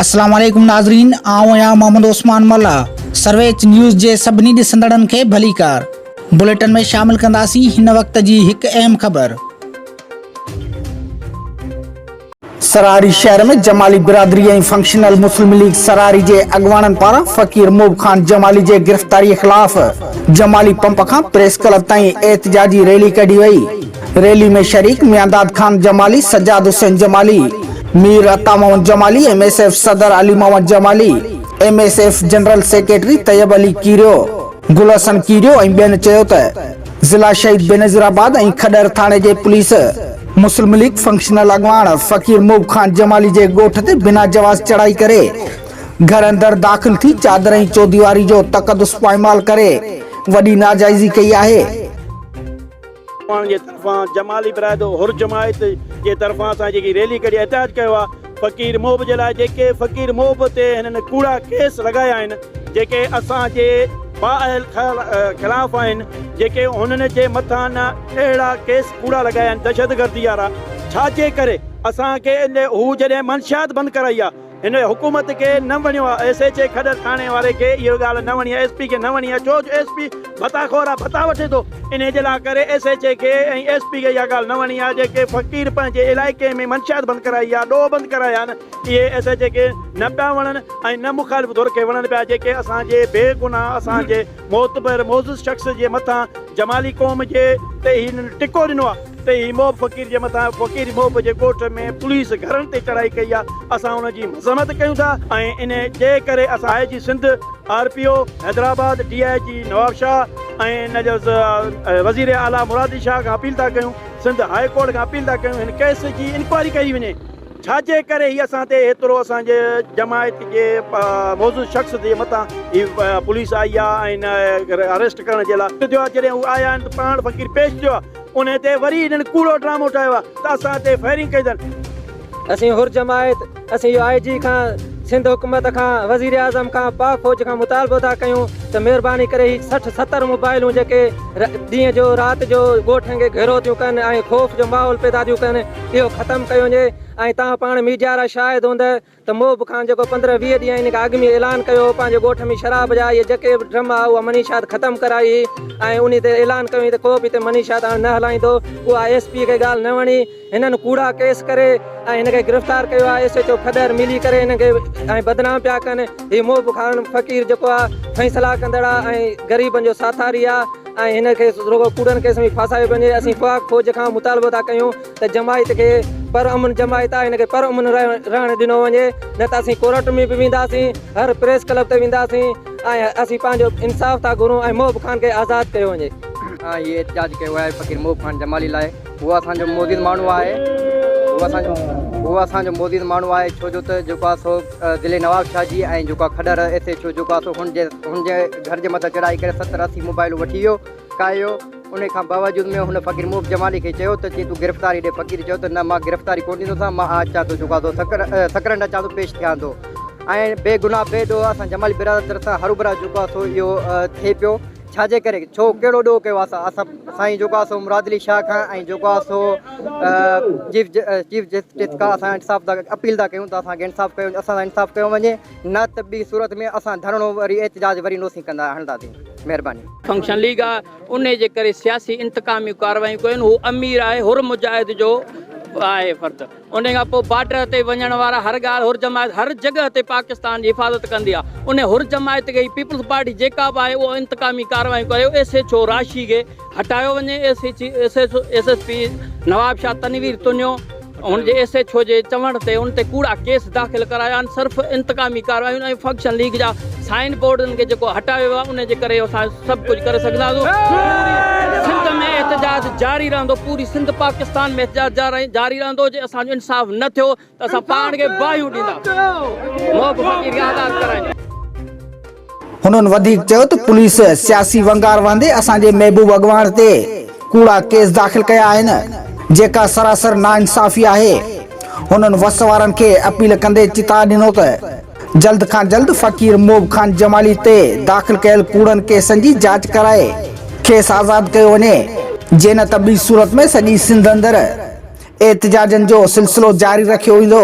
اسلام عليڪم ناظرين آئون آهيان محمد عثمان ملاح سرويچ نيوز جي سڀني ڏسندڙن کي ڀليڪار بليٽن ۾ شامل ڪنداسين هن وقت جي هڪ اهم خبر. سراري شهر ۾ جمالي برادري ۽ فنڪشنل مسلم ليگ سراري جي اڳواڻن پاران فقير محب خان جمالي جي گرفتاري خلاف جمالي پمپ کان پريس ڪلب تائين احتجاجي ريلي ڪڍي وئي. ريلي ۾ شريڪ Miandad Khan Jamali, Sajjad Hussain Jamali, Mir Ata Muhammad Jamali, M S F صدر Ali Muhammad Jamali, M S F general secretary Tayyab Ali Kerio, Gul Hassan Kerio ۽ ٻين چيو ته ضلع شهيد بينظير آباد ۽ کڏهر ٿاڻي جي پوليس مسلم ليگ فنڪشنل اڳواڻ فقير محب خان جمالي جي ڳوٺ تي بنا جواز چڙهائي ڪري گهر اندر داخل ٿي چادر ۽ چوديواري جو تقدس پائمال ڪري وڏي ناجائزي ڪئي آهي. اڳواڻن جي طرفان جمالي برادو حر جماعت جي طرفان اسان جيڪي ريلي ڪڍي احتجاج ڪيو آهي فقير محب جي لاء جيڪي فقير محب تي هنن ڪوڙا ڪيس لڳايا آهن جيڪي اسان جي بااهل خلاف آهن جيڪي هنن جي مٿان اهڙا ڪيس ڪوڙا لڳايا آهن دهشتگردي وارا ڇا جي ڪري اسان کي هو جڏهن منشيات بند ڪرائي آهي هن حڪومت کي نه وڻيو آ ايس ايڇ اي کڏ ٿاڻي واري کي اهو ڳالهه نه وڻي آ ايس پي کي نه وڻي آ ڇو جو ايس پي ڀتا خور آ ڀتا وٺي ٿو انهي جي لاء ڪري ايس ايڇ اي کي ۽ ايس پي کي اها ڳالهه نه وڻي آ جيڪي فقير پنهنجي علائقي ۾ منشيات بند ڪرائي آ ڏوهه بند ڪرايا آهن اهي ايس ايڇ اي کي نه پيا وڻن ۽ نه مخالف ڌر کي وڻن پيا جيڪي اسان جي بي گناهه اسان جي معتبر معزز شخص جي مٿان جمالي قوم جي تي هنن ٽڪو ڏنو آ ته هي محب فقير جي مٿان فقير محب جي ڳوٺ ۾ پوليس گهرن تي چڙهائي ڪئي آ اسان ان جي مذمت ڪيون ٿا ۽ ان جي ڪري اسان I G Sindh R P O Hyderabad D I G Nawabshah ۽ ان جو وزير اعليٰ مراد علي شاهه کان اپيل ٿا ڪيون سنڌ هاء ڪورٽ کان اپيل ٿا ڪيون هن ڪيس جي انڪوائري ڪئي وڃي. ڇا جي ڪري هي اسان تي ايترو اسان جي جماعت جي موجود شخص جي مٿان هي پوليس آئي آ ۽ اريسٽ ڪرڻ جي لاء ٿيو آ جڏهن هو آيا آهن ته پاڻ فقير پيش ٿيو آ انهي تي وري هنن ڪوڙو ڊرامو ٺاهيو آ ته اسان تي فائرنگ ڪئي اٿن. اسين حر جماعت اسين يو آء جي کان سنڌ حڪومت کان وزير اعظم کان پاڪ فوج کان مطالبو ٿا ڪيون ته مهرباني ڪري هي 60 70 موبائلون جيڪي ڏينهن جو رات جو ڳوٺن کي گهيرو ٿيون ڪن ۽ خوف جو ماحول پيدا ٿيون ڪن اهو ختم ڪيو وڃي ۽ توهان پاڻ ميڊيا وارا شاهد هوندء ته محب خان جيڪو 15 20 ڏينهن ان کان اڳ ۾ اعلان ڪيو هو پنهنجي ڳوٺ ۾ شراب جا اهي جيڪي به ڊرم ها اها منيشات ختم ڪرائي هئي ۽ انهي تي اعلان ڪيو هئي ته ڪو به هتي منيشات هاڻ نه هلائيندو اها ايس پي کي ڳالهه نه وڻي هنن ڪوڙا ڪيس ڪري ۽ هن کي گرفتار ڪيو آهي ايس ايڇ او کڏهر ملي ڪري هن کي ۽ بدنام پيا ڪن هي محب خان فقير جيڪو آهي فيصلا ڪندڙ آهي ۽ غريبن جو ساٿاري آهي ۽ هن کي رڳو ڪوڙن ڪيس ۾ ڦاسايو پيو وڃي اسين پاڪ فوج کان مطالبو ٿا ڪيون ته جماعت کي پر امن جماعت آهي هن کي پر امن رهڻ ڏنو وڃي نه ته اسين ڪورٽ ۾ به وينداسين هر پريس ڪلب تي وينداسين ۽ اسين پنهنجو انصاف ٿا گهرون ۽ محب خان کي آزاد ڪيو وڃي. هي احتجاج ڪيو آهي فقير محب خان جمالي لاء هو اسان جو معزز ماڻهو آهي هو اسان جو هو اسان جو معزز ماڻهو آهي ڇو جو ته جيڪو آهي سو ضلعي نواب شاهه جي ۽ جيڪو آهي کڏهر ايس ايڇ او جيڪو آهي سو هن جي هن جي گهر جي مٿان چڙهائي ڪري 70 80 موبائلون وٺي ويو ڪاهيو انهي کان باوجود ۾ هن فقير محب جمالي کي چيو ته چي تون گرفتاري ڏي فقير چيو ته نه مان گرفتاري ڪونه ڏيندوسان مان اچان ٿو جيڪو آهي سو سکر سڪرنڊ اچان ٿو پيش ٿيان ٿو ۽ بي گناهه بي ڏوهه اسان جمالي برادر طرفان هروڀرو جيڪو آهي سو اهو ٿئي پيو ڇا جي ڪري ڇو ڪهڙو ڏوهه ڪيو آهي اسان سائين جيڪو آهي سو مراد علي شاهه کان ۽ جيڪو آهي سو چيف چيف جسٽس کان اسان انصاف ٿا اپيل ٿا ڪيون ته اسان کي انصاف ڪيو اسان سان انصاف ڪيو وڃي نه ته ٻي صورت ۾ اسان ڌرڻو وري احتجاج وري نوسين ڪندا هڻنداسين مهرباني. فنڪشن ليگ آ انهي جي ڪري سياسي انتقامي ڪاروايون ڪيون هو امير آهي حر مجاهد جو آهي فرد انهي کان پوء بارڊر تي وڃڻ وارا هر ڳالهه حر جماعت هر جڳهه تي پاڪستان جي حفاظت ڪندي آ انهي حر جماعت کي هي پيپلز پارٽي جيڪا به آهي اهو انتقامي ڪاروايون ڪريو ايس ايڇ او راشي کي هٽايو وڃي S H S S P Nawabshah Tanveer Tunio هن جي ايس ايڇ او جي چوڻ تي ان تي ڪوڙا ڪيس داخل ڪرايا آهن صرف انتقامي ڪاروايون ۽ فنڪشن ليگ جا سائن بورڊن کي جيڪو هٽايو ويو آهي ان جي ڪري اسان سڀ ڪجهه ڪري سگهنداسون پوري سنڌ ۾ احتجاج جاري رهندو پوري سنڌ پاڪستان ۾ احتجاج جاري رهندو جي اسان جو انصاف نه ٿيو ته اسان پاڻ کي باهيون ڏينداسون محب فقير کي آزاد ڪرائينداسون. هنن وڌيڪ چيو ته پوليس سياسي ونگار وهندي اسان جي محبوب اڳواڻ تي ڪوڙا ڪيس داخل ڪيا آهن جيڪا سراسر ناانصافي آهي. هنن وس وارن کي اپيل ڪندي چتاء ڏنو ته جلد کان جلد فقير محب خان جمالي تي داخل ڪيل ڪوڙن ڪيسن جي جاچ ڪرائي کيس آزاد ڪيو وڃي جي نه ته ٻي صورت ۾ سڄي سنڌ اندر احتجاجن جو سلسلو جاري رکيو ويندو.